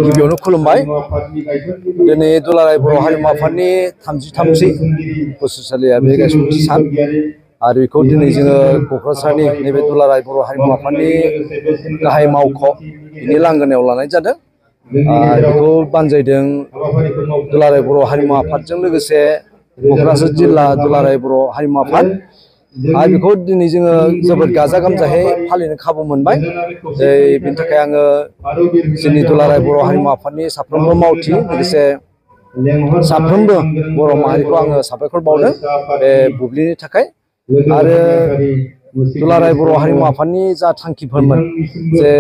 गिबियावनो खुलुमबाय दिनै दुलाराय बर' हारिमु आफादनि 33 बोसोरसालिया बे गायसनथि सान आरो बेखौ दिनै जोङो क'क्राझारनि नैबे दुलाराय बर' हारिमु आफादनि गाहाय मावख' बिनि लांगोनायाव लानाय जादों। बेखौ बानजायदों दुलाराय बर' हारिमु आफादजों लोगोसे क'क्राझार जिल्ला दुलाराय बर' हारिमु आफाद आरो बेखौ दिनै जोङो जोबोद गाजा गोमजायै फालिनो खाबु मोनबाय। बेनि थाखाय आङो जोंनि दुलाराय बर' हारिमु आफादनि साफ्रोमबो मावथि लोगोसे साफ्रोमबो बर' माहारिखौ आङो साबायखर बावदों बे बुब्लिनि थाखाय। आरो दुलाराय बर' हारिमु आफादनि जा थांखिफोरमोन जे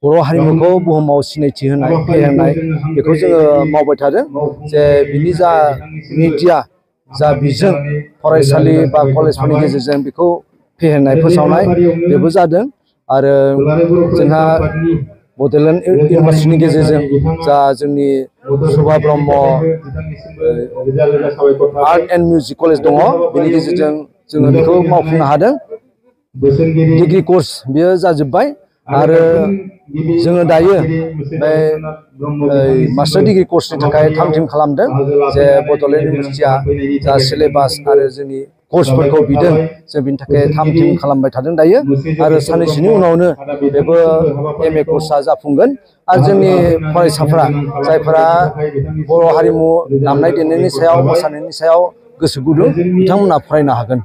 बर' हारिमुखौ बुहुमाव सिनायथि होनाय फेहेरनाय बेखौ जोङो मावबाय थादों। जे बिनि जा मिडिया जा बिजों फरायसालि बा कलेजफोरनि गेजेरजों बेखौ फेहेरनाय फोसावनाय बेबो जादों। आरो जोंहा बड'लेण्ड इउनिभारसिटिनि गेजेरजों जा जोंनि Subha Brahma art and music college दङ बेनि गेजेरजों जोङो बेखौ मावफुंनो हादों। डिग्री कर्स बेयो जाजोब्बाय आरो जोङो दायो बे मास्टार डिग्री कर्सनि थाखाय थाम-थिम खालामदों। जे बड'लेण्ड इउनिभारसिटिया जा सिलेबास आरो जोंनि कर्सफोरखौ बिदों जों बिनि थाखाय थाम-थिम खालामबाय थादों दायो। आरो साननैसोनि उनावनो बेबो MA कर्सआ जाफुंगोन। आरो जोंनि फरायसाफोरा जायफोरा बर' हारिमु दामनाय देनायनि सायाव मोसानायनि सायाव गोसो गुदुं बिथांमोना फरायनो हागोन।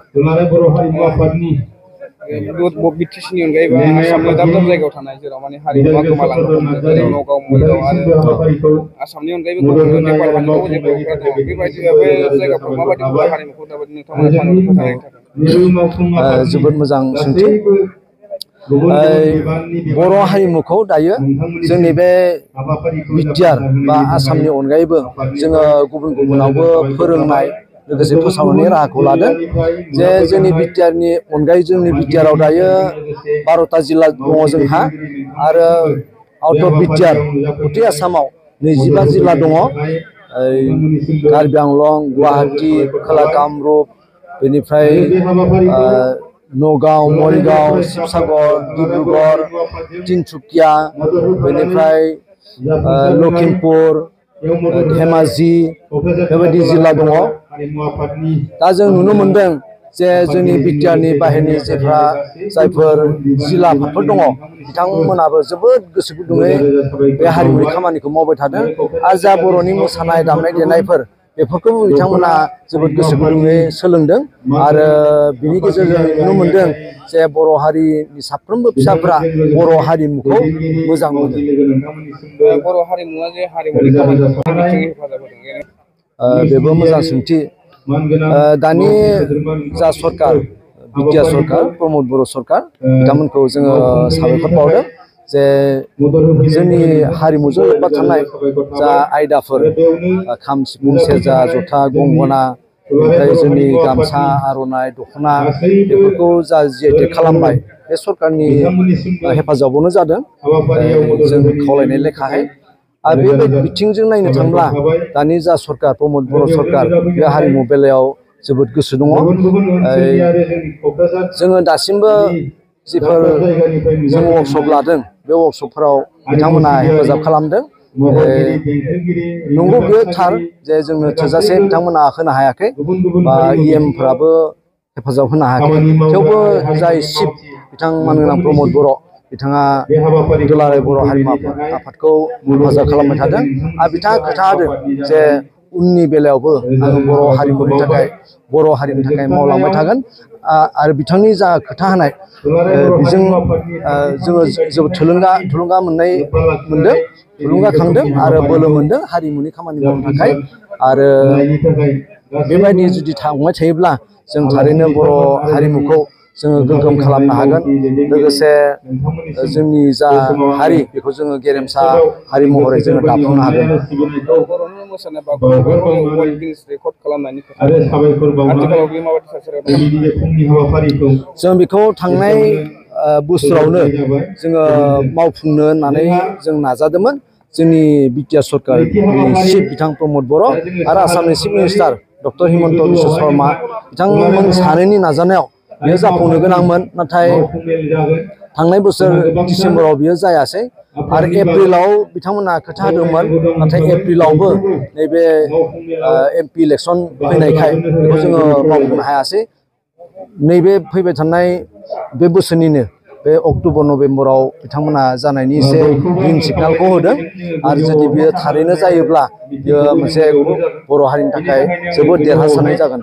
BTC नि अनगायैबो आसामनि दाब दाब जायगायाव थानाय जेराव माने हारिमुआ गोमालांनो हमदों जेरै नगाव मरिगाव आरो आसामनि अनगायैबो गुबुन नेपाल हादराव जेफोराव दङ बेबायदि बे जायगाफ्राव माबायदि बर' हारिमुखौ दाबायदि नोंथांमोना थांनानै थाखाय जोबोद मोजां सोंथि। बर' हारिमुखौ दायो जोंनि बे बिटिआर बा आसामनि अनगायैबो जोङो गुबुन गुबुनावबो फोरोंनाय लोगोसे फोसावनायनि राहाखौ लादों। जे जोंनि बिटिआरनि अनगायै जोंनि बिटिआराव दायो 12टा जिल्ला दङ जोंहा आरो आउट अफ बिटिआर गथै आसामाव 25 जिल्ला दङ। कार्बि आंलं, गुवाहाटी, खोला कामरुप, बेनिफ्राय नगाव, मरिगाव, शिबसागर, डिब्रुगड़, तिनसुकिया, बेनिफ्राय लखिमपुर, धेमाजि बेबायदि जिल्ला दङ। दा जों नुनो मोनदों जे जोंनि बिटिआरनि बाहेरनि जायफोर जिल्ला आफादफोर दङ बिथांमोनाबो जोबोद गोसो गुदुङै बे हारिमुनि खामानिखौ मावबाय थादों। आरो जा बर'नि मोसानाय दामनाय देनायफोर बेफोरखौ बिथांमोना जोबोद गोसो गुदुङै सोलोंदों। आरो बिनि गेजेरजों नुनो मोनदों जे बर' हारिनि साफ्रोमबो फिसाफोरा बर' हारिमुखौ मोजां मोनो। बर' हारिमुवा जे हारिमुनि खामानिखौ हेफाजाब होदों बेबो मोजां सोंथि। दानि जा सरकार बिटिआर सरकार प्रमद बर' सरकार बिथांमोनखौ जोङो साबायखर बावदों जे जोंनि हारिमुजों लोब्बा थानाय जा आयदाफोर खाम, सिफुं, सेरजा, जथा, गंगना, ओमफ्राय जोंनि गामसा, आर'नाइ, दख'ना बेफोरखौ जा जिआइटेक खालामबाय बे सरकारनि हेफाजाबावनो जादों जों खावलायनाय लेखायै। आरो बेबायदि बिथिंजों नायनो थांब्ला दानि जा सरकार प्रमद बर' सरकार बे हारिमु बेलायाव जोबोद गोसो दङ। जोङो दासिमबो जिफोर जों वर्कशप लादों बे वर्कशपफोराव बिथांमोना हेफाजाब खालामदों। नंगौ बेयो थार जे जोंनो थोजासे बिथांमोना होनो हायाखै बा EMफोराबो हेफाजाब होनो हायाखै। थेवबो जाय चिफ बिथां मानगोनां प्रमद बर' बिथाङा दुलाराय बर' हारिमु आफादखौ हेफाजाब खालामबाय थादों। आरो बिथाङा खोथा होदों जे उननि बेलायावबो आङो बर' हारिमुनि थाखाय मावलांबाय थागोन। आरो बिथांनि जा खोथा होनाय बेजों जोङो जोबोद थुलुंगा मोनदों, थुलुंगाखांदों आरो बोलो मोनदों हारिमुनि खामानि मावनो थाखाय। आरो बेबायदि जुदि थांबाय थायोब्ला जों थारैनो बर' हारिमुखौ जोङो गोग्गोम खालामनो हागोन। लोगोसे जोंनि जा हारि बेखौ जोङो गेरेमसा हारि महरै जोङो दाफुंनो हागोन। बर'नि मोसानाय बागुरुम्बाखौ वर्ल्ड गिनिस रेकर्ड खालामनायनि खोथा आथिखालाव बे माबायदि थासारियाव दं? जों बेखौ थांनाय बोसोरावनो जोङो मावफुंनो होननानै जों नाजादोंमोन। जोंनि बिटिआर सरकारनि चिफ बिथां प्रमद बर' आरो आसामनि chief minister doctor Himanta Biswa Sharma बिथांमोन सानैनि नाजानायाव बेयो जाफुंनो गोनांमोन। नाथाय थांनाय बोसोर डिसेम्बराव बियो जायासै। आरो एप्रिलाव बिथांमोना खोथा होदोंमोन नाथाय एप्रिलावबो नैबे MP इलेक्सन फैनायखाय बेखौ जोङो मावफुंनो हायासै नैबे फैबाय थानाय बे बोसोरनिनो बे अक्ट'बर नभेम्बराव बिथांमोना जानायनि एसे ग्रिन सिगनेलखौ होदों आरो जुदि बेयो थारैनो जायोब्ला बेयो मोनसे बर' हारिनि थाखाय जोबोद देरहासारनाय जागोन